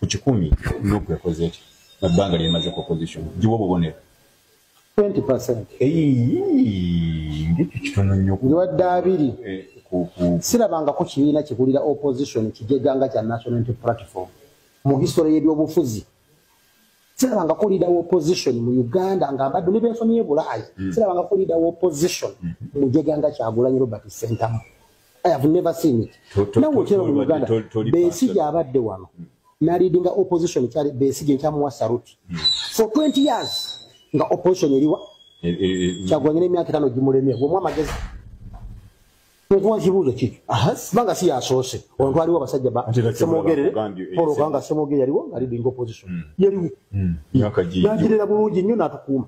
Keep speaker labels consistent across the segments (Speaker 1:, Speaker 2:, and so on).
Speaker 1: Ku 100 NUP yakoze eki mu bbanga lyemaze ku opposition? Giwa obubonero.
Speaker 2: 20%.
Speaker 1: Ngekyo kitono nnyo.
Speaker 2: Ngiwadde 2. Sirabangako kibiina kikulira opposition kijeganga kya National Unity Platform mu history y'ebyobufuzi. Sirabangako leader wa opposition mu Uganda nga mbadde ne bensomye Bulaayi. Sirabangako leader wa opposition mu jeganga Kyagulanyi Robert Ssentamu. I have never seen it. Nawe otera mu Uganda, Besigye abadde wano n'aleadinga opposition, kyali Besigye nkyamuwa salute for 20 years nga opposition eriwa. Kyagulanyi n'emyaka 5 gimulemye. Bw'omuwa amagezi, nkuwa kibuuzo kiki, kubanga si yasoose. Ono twaliwo abasajja ba Ssemogerere, Paul Kanga Ssemogerere yaliwo nga leading opposition, yaliwo n'agirera bulungi nnyo n'atukuuma.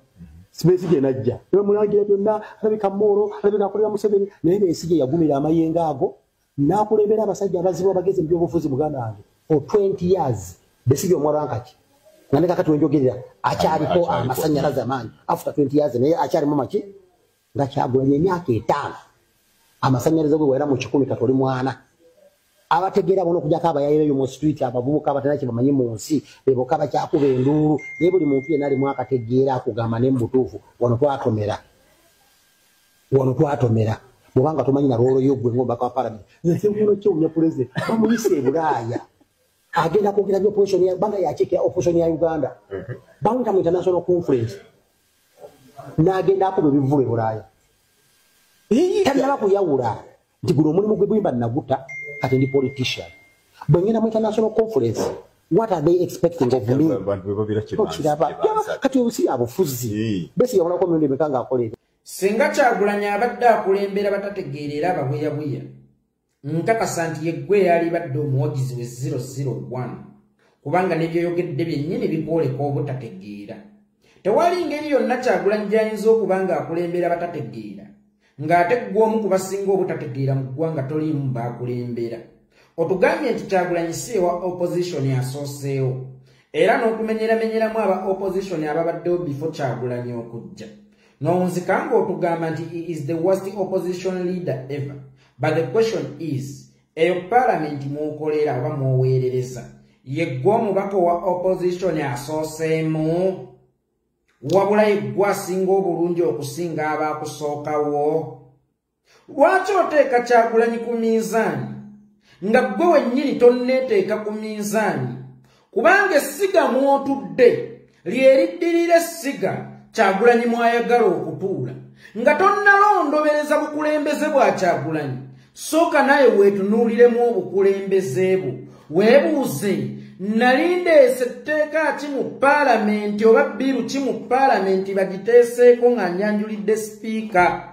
Speaker 2: Besigye najja nebamulangira byonna, alabika Mooro, alabika akolera Museveni, naye Besigye yagumira amayengo ago n'akulembera abasajja abazibu abagezi mu byobufuzi. Muganda wange, for 20 years Besigye omwalanka ki nga ne kakati wenjogerera akyaliko amasanyalaze amaanyi after 20 years, naye akyalimu maki nga Kyagulanyi emyaka 5 amasanyalaze gwe wera mu 100 kati oli mwana. Abategeera bona okujjako abayayireyo mu street, abavubuka abatalina kye bamanyi mu nsi, beboka bakyakuba enduulu, naye buli muntu yenna alimu akategeera akugamba ne mu butuufu wano twatomera, wano twatomera. Bwobanga tomanyi na role yo gwe ng'omubaka wa parliament, nze nkuno kyewunya pulezidenti bamuyise e Bulaaya agenda kwogera bya opposition ya banga yakiikira opposition ya Uganda, bamuyita mu international conference n'agenda akuba ebivvulu e Bulaaya. Talina kuyawula nti guno omulimu gwe buyimba naguta, kati ndi politician. Bwe ngenda mu international conference, what are they expecting of me? Okiraba kati obusi abufuzi Besigye yabonako emirundi emeka ng'akola ebyo?
Speaker 3: Singa Kyagulanyi abadde akulembera batategeerera ababuyabuya, nkakasa nti yeggwe yalibadde omuwagizi we 001, kubanga n'ebyoyogedde byennyini bikwoleka obutategeera. Tewali ngeri yonna Kyagulanyi gy'ayinza okuba ng'akulembera batategeera ng'ate ggwe omu ku basinga obutategeera mu ggwanga toliimu baakulembera. Otugambye nti Kyagulanyi si ewa opposition asooseewo, era n'okumenyeramenyeramu aba opposition ababaddewo before Kyagulanyi okujja, n'owunzika ng'otugamba nti he is the worst opposition leader ever. But the question is, eyo parliament mw'okolera oba mw'oweerereza, yeggwe omubaka wa opposition asooseemu, wabula yeggwe asinga obulungi okusinga abaakusookawo? Lwaki oteeka Kyagulanyi ku minzaani nga ggwe wennyini tonneeteeka ku minzaani? Kubanga essiga mw'otudde lyeriddirira essiga Kyagulanyi mwayagala okutuula. Nga tonnalondobereza bukulembeze bwa Kyagulanyi, sooka naye weetunuuliremu obukulembeze bwo, weebuuze: nali ndeese etteeka ki mu paalamenti oba bill ki mu paalamenti bagiteeseeko nga nyanjulidde sipiika?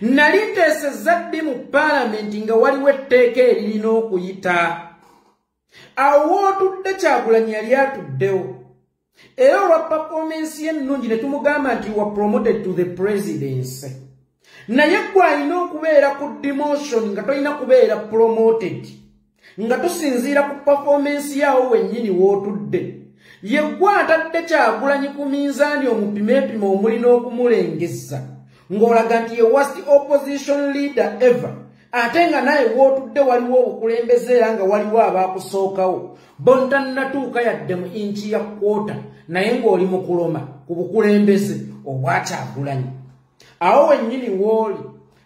Speaker 3: Nali nteesezza ddi mu paalamenti nga waliwo etteeka eririna okuyita? Awo wootudde Kyagulanyi yali atuddewo, era olwa performance ye ennungi ne tumugamba nti wa promoted to the presidency. Naye gwe alina okubeera ku demotion nga tolina kubeera promoted, nga tusinziira ku performance yawo wennyini w'otudde. Ye gwe atadde Kyagulanyi ku minzaani omupima epima omuli n'okumulengezza ng'olaga nti ye worst opposition leader ever, ate nga naye w'otudde waliwo obukulembeze era nga waliwo abaakusookawo bontannatuuka yadde mu inch ya quarter, naye ng'oli mu kuloma ku bukulembeze obwa Kyagulanyi. Awo wennyini w'oli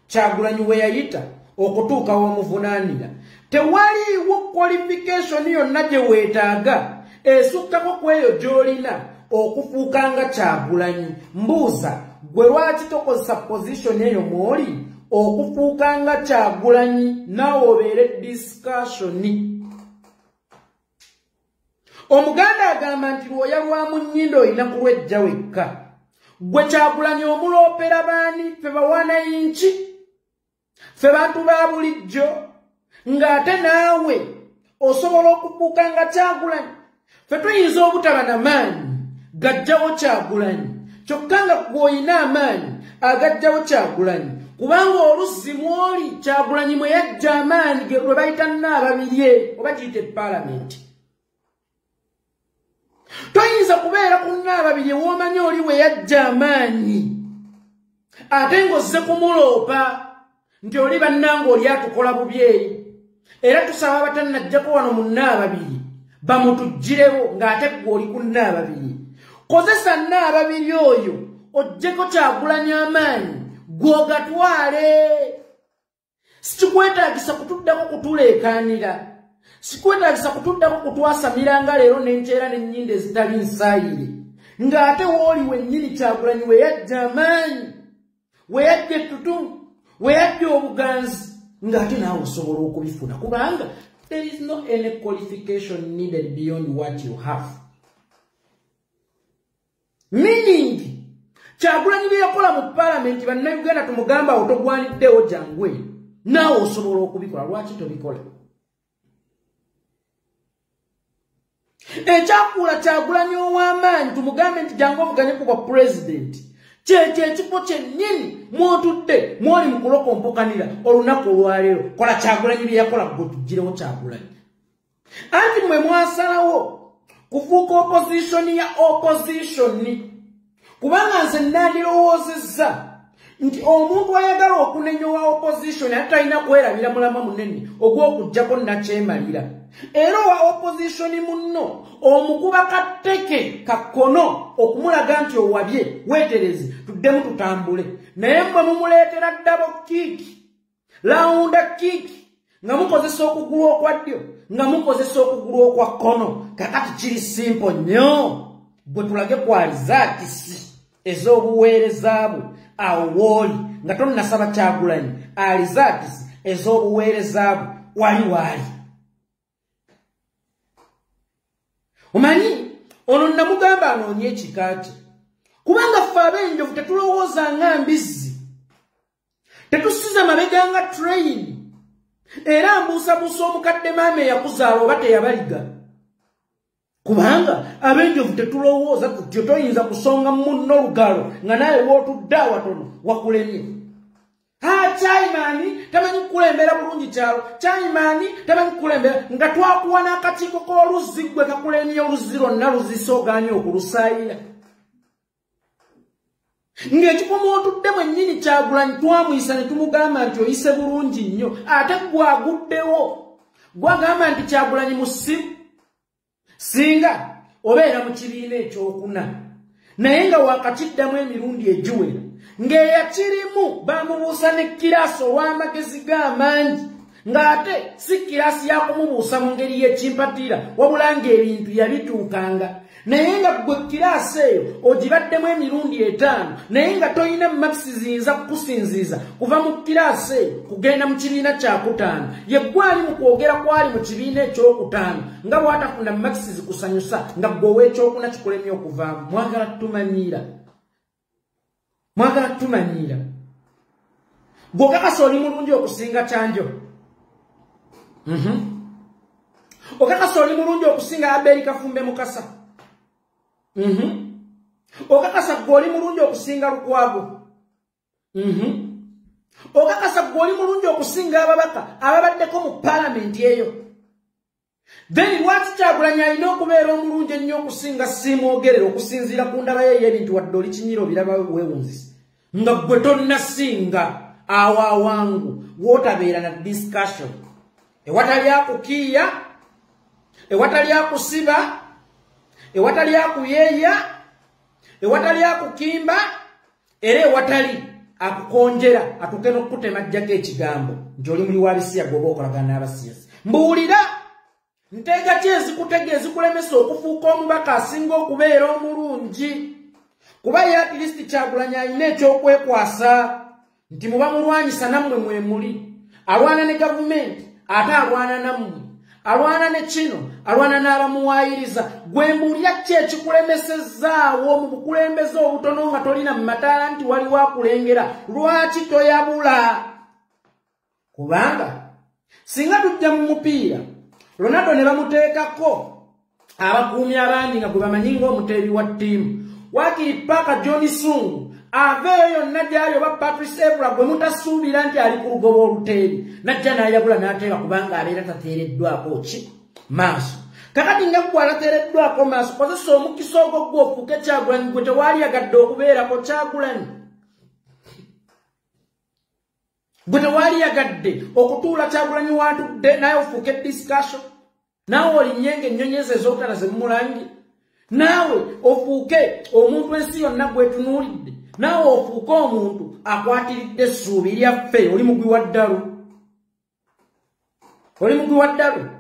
Speaker 3: Kyagulanyi we yayita okutuuka w'omuvunaanira. Tewaliiwo qualification yonna gye weetaaga esukkako ku eyo gy'olina okufuuka nga Kyagulanyi. Mbuuza gwe, lwaki tokozesa position eyo mw'oli okufuuka nga Kyagulanyi, naawe obeere discussion? Omuganda agamba nti lwoya lwa mu nnyindo olina kulwejja wekka. Gwe Kyagulanyi omuloopera baani? Ffe bawanayinki, ffe bantu ba bulijjo, ng'ate naawe osobola okufuuka nga Kyagulanyi. Ffe tuyinza obutaba na maanyi gajjawo Kyagulanyi, kyokka nga gwe oyina amaanyi agajjawo Kyagulanyi, kubanga oluzzi mwoli Kyagulanyi mwe yajja amaanyi lwe bayita Nnaababirye oba giyita epaalamenti. Toyinza kubeera ku Nnaababirye w'omanyi oli we yajja amaanyi, ate ng'ozze kumuloopa nti oli bannanga oli atukola bubi eri. Era tusaba abatannajjako wano mu Nnaababiri Bamutuggirewo ng'ate ggwe oli ku Nnaababiri. Kozesa Nnaababiri oyo oggyeko Kyagulanyi amaanyi gw'ogatwale. Sikikwetaagisa kutuddako kutuleekaanira, sikwetaagisa kutuddako kutwasamira nga leero n'enkeera n'ennyindo ezitali nsaayire, ng'ate w'oli wennyini Kyagulanyi we yajja amaanyi, we yajja ettutumu, we yajja obuganzi, ng'ate naawe osobola okubifuna, kubanga there is no any qualification needed beyond what you have. Meaning, Kyagulanyi bye yakola mu paalamenti bannayuganda tumugamba awo togwaniddewo jangwe, naawe osobola okubikola, lwaki tobikola? Ekyakuula Kyagulanyi ow'amaanyi tumugambe nti jangu ovuganye ku bwa pulezidenti, kyekyo ekifo kyennyini mw'otudde mw'oli mu kulokompokanira olunaku olwaleero. Kola Kyagulanyi bye yakola, gwe tuggirewo Kyagulanyi. Anti mmwe mwasalawo kufuuka opposition ya opposition, kubanga nze nandirowoozezza nti omuntu ayagala okunenya owa opposition ate talina kwerabira mulamwa munene ogw'okuggyako nakyemalira. Era owa opposition munno omukuba katteke kakkono okumulaga nti owabye weetereze tuddemu tutambule, naye mmwe mumuleetera double kick, round kick, nga mukozesa okugulu okwa ddyo, nga mukozesa okugulu okwa kkono. Kakati kiri simple nnyo, gwe tulage kwalizaatisi ez'obuweereza bwo awo w'oli nga tonnasaba Kyagulanyi, alizaatisi ez'obuweereza bwo wali waali. Omanyi ono namugamba anoonye ekika kye, kubanga ffe ab'enjovu tetulowooza nga mbizzi, tetusiza mabega nga train. Era mbuusabuusa omukadde maama eyakuzaala oba teyabaliga, kubanga ab'enjovu tetulowooza tutyo. Toyinza kusonga munno lugalo nga naye w'otudde awatono wakulemye. Kyayimaani tamanyi kukulembera bulungi kyalo, Kyayimaani tamanyi kukulembera, nga twakuwa n'akakiiko k'oluzzi ggwe kakulemye oluzzi lwonna luzise ogaanye okulusaayira. Ng'ekifo mw'otudde mwennyini Kyagulanyi twamuyisa ne tumugamba nti oyise bulungi nnyo, ate ggwe aguddewo gwagamba nti Kyagulanyi musiru. Singa obeera mu kibiina ekyokuna naye nga wakakiddamu emirundi egiwera, ng'eyakirimu bamubuusa ne kiraasi olw'amagezi g'amangi, ng'ate si kiraasi yakumubuusa mu ngeri y'ekimpatiira, wabula ng'ebintu yabituukanga. Naye nga ggwe kiraasi eyo ogibaddemu emirundi 5, naye nga toyina makisi ziyinza kukusinziiza kuva mu kiraasi eyo kugenda mu kibiina kyakutaano. Ye ggwe ali mu kwogera kwali mu kibiina ekyokutaano nga bw'atafuna makisi zikusanyusa, nga ggwe ow'ekyokuna kikulemye okuvaamu. Mwagala tumanyiira, mwagala tumanyiira. Ggwe okakasa oli mulungi okusinga Kyanjo, okakasa oli mulungi okusinga Abeli Kafumbe Mukasa, okakasa ggwe oli mulungi okusinga Lukwago, okakasa ggwe oli mulungi okusinga ababaka ababaddeko mu paalamenti eyo. Then lwaki Kyagulanyi alina okubeera omulungi ennyo okusinga Simwogerera okusinziira ku ndaba ye ey'ebintu, wadde oli kinyira obiraba weewunzise, nga ggwe tonnasinga awo awangu w'otabeera na discussion, ewatali akukiiya, ewatali akusiba, ewatali akuyeeya, ewatali akukimba, era ewatali akukonjera atuuke n'okukutema ajjako ekigambo nti oli muli wa bisiyaga oba okolagana n'abasiyazi. Mbuulira nteega ki ezikutega ezikulemesa okufuuka omubaka asinga okubeera omulungi? Kuba ye at least Kyagulanyi alina ekyokwekwasa nti muba mulwanyisa nammwe mwe muli, alwana ne gavumenti ate alwana nammwe, alwana ne kino, alwana n'abamuwaayiriza. Gwe mbuulira ki ekikulemesezaawo mu bukulembeze obutono nga tolina mu mataala nti waliwo akulengera? Lwaki toyabula? Kubanga singa tujja mu mupiira Ronaldo ne bamuteekako abakuumi abandi nga gwe bamanyi ng'omuteebi wa ttiimu, waakiri paka John Sungu aveeyo yonna gy'ali oba Patrice Evra gwe mutasuubira nti ali ku lugoba oluteebi, najja n'ayabula n'ateeba kubanga abeera tateereddwako ki maaso. Kakati nga ggwe alateereddwako maaso, kozesa omukisa ogwo gwe ofuuke Kyagulanyi gwe tewaaliyagadde okubeerako Kyagulanyi, gwe tewaaliyagadde okutuula Kyagulanyi w'atudde naye ofuuke discussion. Naawe olinnye ng'ennyonyi ezo ez'obutana ze mumulangi. Naawe ofuuke omuntu ensi yonna gwetunuulidde. Naawe ofuuke omuntu akwatiridde essuubi lyaffe. Oli mugwi wa ddalu. Oli mugwi wa ddalu.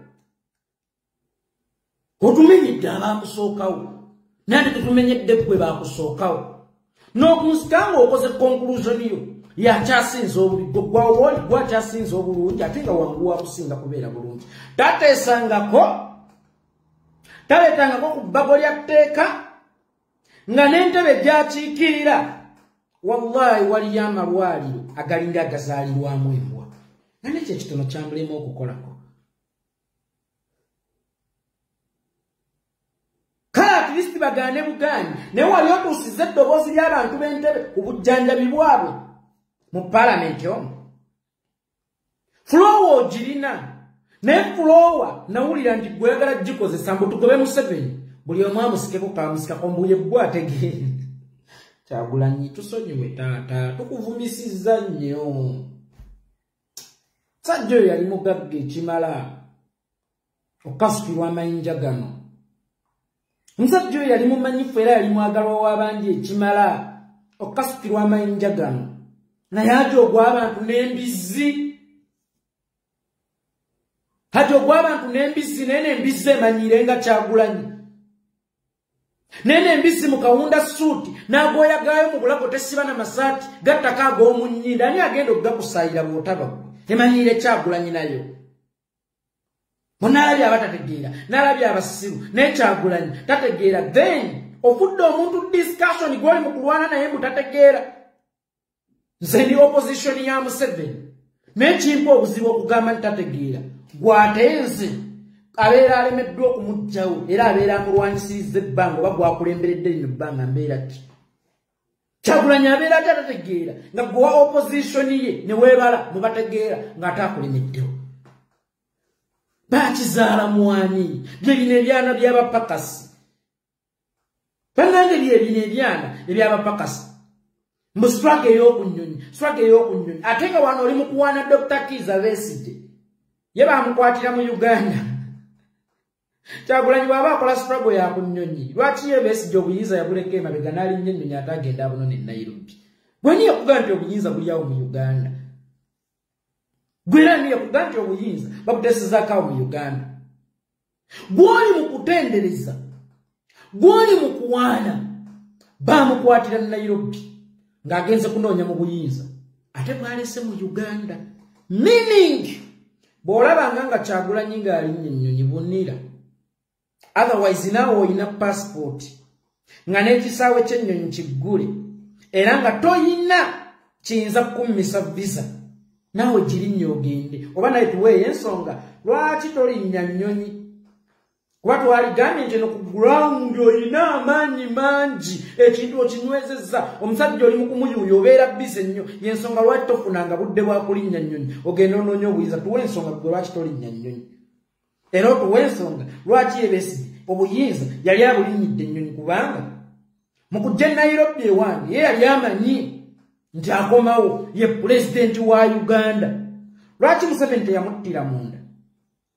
Speaker 3: Otumenyedde abaakusookawo, naye ate tetumenyedde ggwe baakusookawo. N'okunsika ng'okoze conclusion yo yakyasinza obubi, gwe oli gwakyasinza obulungi, ate nga wangu wakusinga kubeera bulungi. Tateesangako, taleetangako ku bbago lya tteeka nga n'entebe gy'akiikirira. Wallahi waliyo amalwaliro agalinga agazaalirwamu embwa, nga nekyo ekitono kyamulema okukolako. Kale at least bagaane bugaanyi, naye wali otuusiza eddoboozi ly'abantu b'entebe ku bujjanjabi bwabwe mu paalamenti omwo. Fuloowa ogirina, naye fuloowa nawulira nti gweyagala gikozesa mbu tugobe Museveni, buli omu amusikeko kamusikako mbuye gwe ategeere. Kyagulanyi tusonyiwe taata, tukuvumisizza nnyo. Sajja oyo yali mugagga ekimala okukasukirwa amayinja gano. Omusajja oyo yali mumanyifu era yali mwagalwa w'abangi ekimala okukasukirwa amayinja gano. Naye ate ogw'abantu n'embizzi, ate ogw'abantu n'embizzi, naye n'embizzi emanyiire nga Kyagulanyi. Naye n'embizzi mu kawunda suuti n'agooya gaayo mu bulago tesiba na masaati gattako ag'omu nnyindo. Ani agenda okugakusaayira bw'otaba ggwe? Emanyiire Kyagulanyi nayo. Munaalabye abatategeera, n'alabye abasiru, naye Kyagulanyi tategeera. Then ofudde omuntu discussion gw'oli mu kulwana naye mbu tategeera. Nze ndi opposition ya Museveni, naye kimpa obuzibu okugamba nti tategeera. Gw'ate nze abeera alemeddwa okumuggyawo era abeera amulwanyisirizza ebbanga oba gwakulemberedde lino ebbanga mbeera ki? Kyagulanyi abeera ate atategeera nga gwe wa opposition ye ne weebala mu bategeera ng'ate akulemeddewo. Bakizaala mwani? Bye bino ebyana by'abapakasi. Bannange bye bino ebyana eby'abapakasi. Mbu struggle ey'okunnyonyi, struggle ey'okunnyonyi. Ate nga wano oli mu kuwaana Dr. Kizza Besigye. Ye baamukwatira mu Uganda. Kyagulanyi bw'aba akola struggle ya ku nnyonyi, lwaki ye Besigye obuyinza yabuleka emabega n'alinnya ennyonyi ate agenda abunone e Nairobi? Gwe ani yakugamba nti obuyinza buli awo mu Uganda? Gwe era ani yakugamba nti obuyinza babuteesezaako awo mu Uganda? Gw'oli mu kutendereza, gw'oli mu kuwaana, baamukwatira Nairobi ng'agenze kunoonya mu buyinza ate bwalese mu Uganda. Meaning bw'olabanga nga Kyagulanyi ng'alinnya ennyonyi bunira, otherwise naawe olina passport nga n'ekisaawe ky'ennyonyi kiggule era nga toyina kiyinza kukummisa visa, naawe girinnya ogende. Oba naye tuweeyo ensonga lwaki tolinnya nnyonyi, kuba twaligambye nti eno ku ground olina amaanyi mangi, ekintu okinywezezza. Omusajja oli mu kumuyuuya obeera busy nnyo, y'ensonga lwaki tofunanga budde bwa kulinnya nnyonyi ogenda onoonya obuyinza. Tuwe ensonga gwe lwaki tolinnya nnyonyi, era otuwe ensonga lwaki ye Besigye obuyinza yali abulinnyidde ennyonyi, kubanga mu kujja e Nairobi ewange ye yali amanyi nti akomawo ye pulezidenti wa Uganda. Lwaki Museveni teyamuttira munda,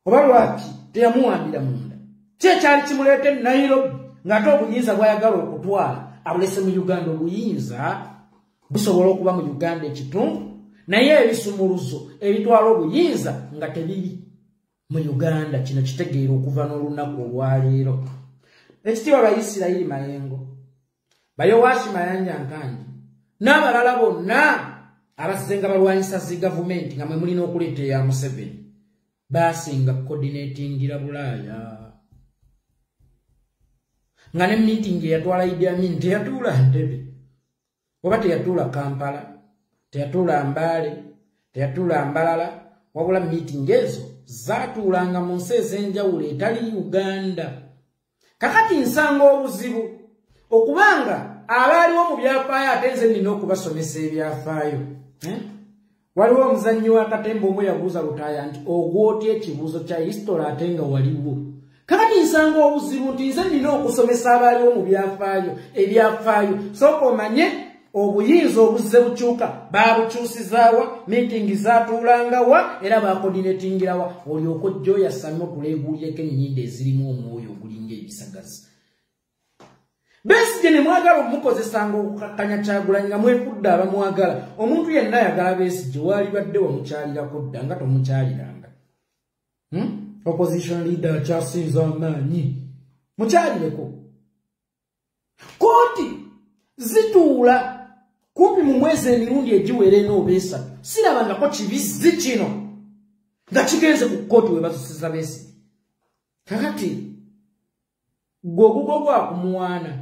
Speaker 3: oba lwaki teyamuwambira munda? Ki ekyali kimuleeta e Nairobi ng'ate obuyinza bw'ayagala okutwala abulese mu Uganda? Obuyinza busobola okuba mu Uganda ekitundu, naye ebisumuluzo ebitwala obuyinza nga tebiri mu Uganda. Kino kitegeera okuva n'olunaku olwaleero. Ekitiibwa Bayisirayiri Mayengo, Bayowashi Mayanja Nkangi n'abalala bonna abazze nga balwanyisa zi gavumenti nga mwe mulina okuleeta eya Museveni, baasinga coordinatingira Bulaaya. Nga ne meeting eyatwala Idi Amin teyatuula Ntebe, oba teyatuula Kampala, teyatuula Mbale, teyatuula Mbalala, wabula meeting ezo zaatuulanga mu nsi ez'enjawulo etali Uganda. Kakati nsanga obuzibu okubanga abaaliwo mu byafaayo ate nze nnina okubasomesa ebyafaayo. Waliwo omuzannyi wa katemba omu yabuuza Lutaaya nti ogw'otya ekibuuzo kya history ate nga waliwo. Kakati nsanga obuzibu nti nze nnina okusomesa abaaliwo mu byafaayo ebyafaayo. Sooka omanye Obuyinza obuzze bukyuka babukyusizaawa, meeting zaatuulangawa era bacoordinatingirawa, olyoka ojja oyasame otuleeguulyeko ennyindo ezirimu omwoyo ogulinga ebisagazi. Besigye ne mwagala omukozesanga okukakkanya Kyagulanyi nga mwefudde abamwagala. Omuntu yenna ayagala Besigye waalibadde wamukyalirako dda nga tomukyaliranga. Opposition leader akyasinza amaanyi, mukyalireko. Kooti zituula kumpi mu mwezi emirundi egiwera ena oba esatu, sirabangako kibizzi kino nga kigenze ku kkooti we basusiza Besigye. Kakati gwe ogugwo gwakumuwaana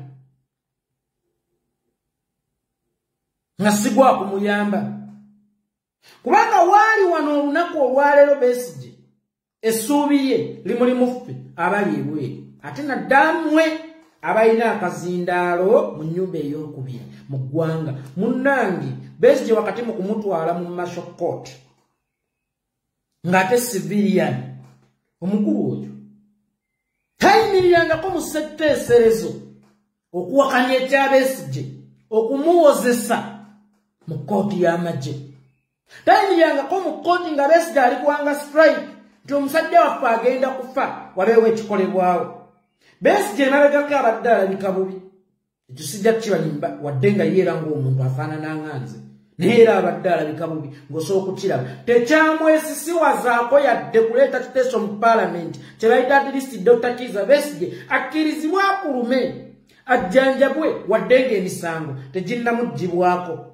Speaker 3: nga si gwakumuyamba, kubanga waali wano olunaku olwaleero Besigye essuubi lye limuli muffe abali ebweru, ate naddamwe abalina akazindaalo mu nnyumba ey'okubiri mu ggwanga. Munnange Besigye wakati mu kumutwala mu Martial Court ng'ate civilian, omukulu oyo tayimirirangako mu ssetteeserezo okuwakanya ekya Besigye okumuwozesa mu kkooti y'amagye. Tayimirirangako mu kkooti nga Besigye ali kuwanga strike nti omusajja waffe agenda kufa, wabeewo ekikolebwawo. Besigye emabegako abadde alabika bubi, ekyo sijja kukibalimba, wadde nga ye era ng'omuntu afaanana nga nze, naye era abadde alabika bubi ng'osobola okukiraba. Tekyamwesisiwazaako yadde kuleeta kiteeso mu paalamenti kye bayita at least Dr. Kizza Besigye akkirizibwe akulume ajjanjabwe wadde ng'emisango teginnamuggyibwako.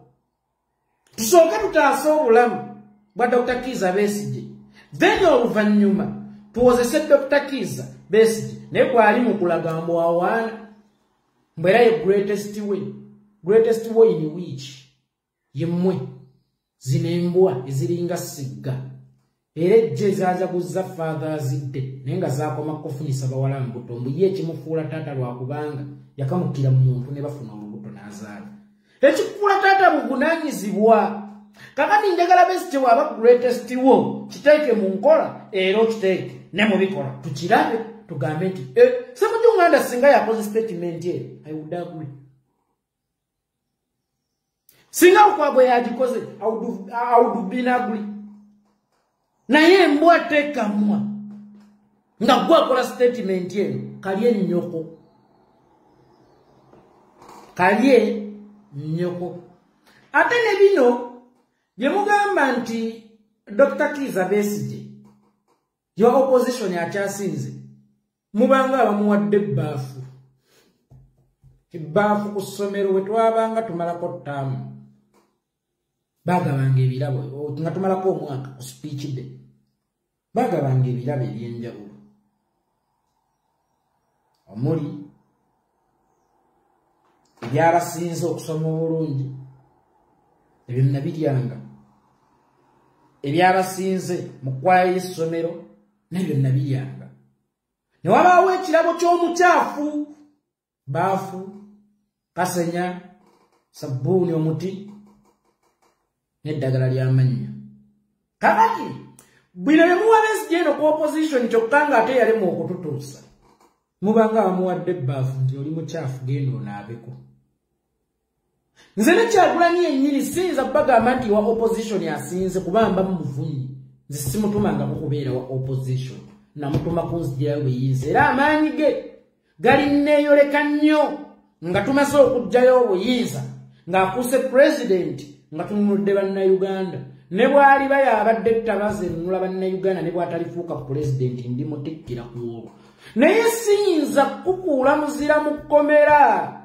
Speaker 3: Tusooke tutaase obulamu bwa Dr. Kizza Besigye, then oluvannyuma tuwozese Dr. Kizza Besigye. Naye gwali mu kulaga mbu awaana mbu era ye greatest way, greatest way in which yemmwe zino embwa eziringa sigga era ejje ezaajaguza Father's Day naye nga zaakoma kufunisa bawala mbuto, mbu ye ekimufuula taata lwakubanga yakamukira mu muntu ne bafuna olubuto n'azaala. Ekikufuula taata buvunaanyizibwa. Kakati njagala Besigye bw'aba greatest wo kiteeke mu nkola era okiteeke ne mu bikola tukirabe, tugambe nti Ssemujju Nganda singa yakoze statement eyo I would agree. Singa Lukwago yagikoze I would be agree. Naye embwa tekamwa nga gwe akola statement eno, kalye nnyoko, kalye nnyoko. Ate ne bino bye mugamba nti Dr. Kizza Besigye your opposition akyasinze, mubanga abamuwadde ebbaafu. Ebbaafu ku ssomero we twabanga tumalako ttaamu, bagabanga ebirabo nga tumalako omwaka ku speech day, bagabanga ebirabo ebyenjawulo omuli ebyabasinze okusoma obulungi, ebyo nabiryanga, ebyabasinze mu kwaya y'essomero n'ebyo nabiryanga. Ne wabaawo ekirabo ky'omukyafu, baafu, kasenya, sabbuuni, omuti n'eddagala ly'amannyo. Kakati bino bye muwa Besigye eno ku opposition kyokka ng'ate yalemwa okututuusa, mubanga abamuwadde ebbaafu nti oli mukyafu genda onaabeko. Nze ne Kyagulanyi yennyini siyinza kubagamba nti wa opposition asinze kubamba muvunyi. Nze simutumangako kubeera wa opposition, namutuma kunzigirayo buyinza, era amaanyi ge gali neeyoleka nnyo nga tumaze okuggyayo obuyinza ng'afuuse president nga tununudde bannayuganda. Ne bw'aliba y'abadde ettabaza enunula bannayuganda, ne bw'atalifuuka pulezidenti ndimutikkira ku olwo. Naye siyinza kukuula muzira mu kkomera.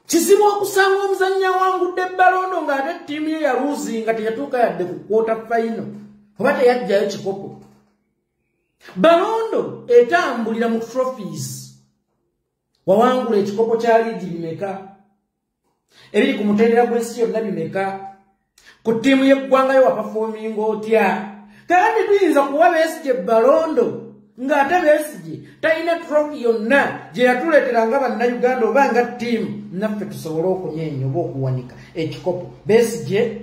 Speaker 3: Kizibu okusanga omuzannyi awangudde balondo ng'ate ttiimu ye yaluuzinga teyatuuka yadde ku quarter final oba teyajjayo kikopo. Balondo etambulira mu trophies. Wawangula ekikopo kya liigi bimeka, ebiri ku mutendera gw'ensi yonna bimeka, ku ttiimu y'eggwangayo wapafominga otya? Kakati tuyinza kuwa Besigye balondo ng'ate Besigye talina trophy yonna gye yatuleetera nga bannayuganda oba nga ttiimu naffe tusobole okunyeenya oba okuwanika ekikopo. Besigye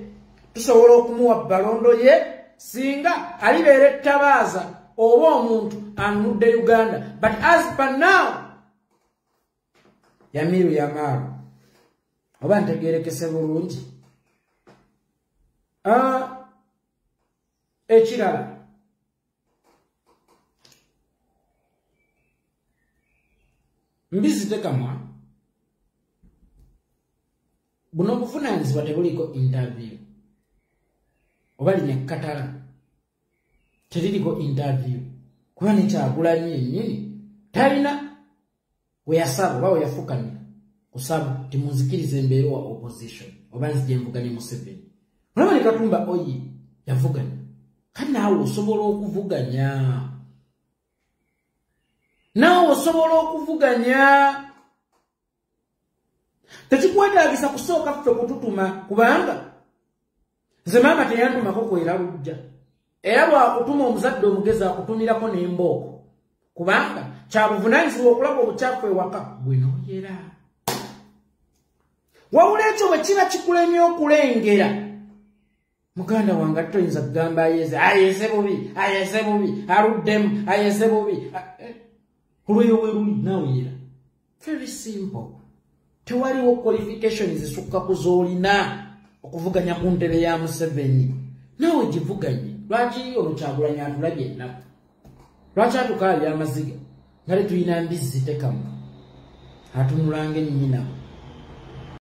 Speaker 3: tusobola okumuwa balondo ye singa alibeera ettabaaza oba omuntu anunudde Uganda, but as per now Yamiru yamaalu. Oba ntegeerekese bulungi. Ekirala mbizi tekamwa buno obuvunaanyizibwa tebuliiko interview oba lino ekkatala teririko interview kuba ne Kyagulanyi yennyini talina we yasaba oba we yafukamira kusaba timunzikirize embeera wa opposition oba nzije nvuganye Museveni. Olaba ne Katumba oyi yavuganya, kati naawe osobola okuvuganya, naawe osobola okuvuganya. Tekikwetaagisa kusooka ffe kututuma kubanga nze maama teyantumako kwera lujja, era bw'akutuma omuzadde omugezi akutumirako n'embooko kubanga kyabuvunaanyizibwa okulaba obukyafu ewaka bwe nooyera. Wabula ekyo bwe kiba kikulemye okulengera, muganda wange ate toyinza kugamba ayeze, ayeze bubi, ayeze bubi, aluddemu, ayeze bubi. Olweyo we luli naawe yera. Very simple. Tewaliwo qualifications zisukka ku z'olina okuvuganya ku ntebe ya Museveni. Naawe givuganye. Lwaki ono Kyagulanyi atulabye ennaku? Lwaki atukaabya amaziga nga tetulina mbizzi tekamu? Atunulanga ennyina.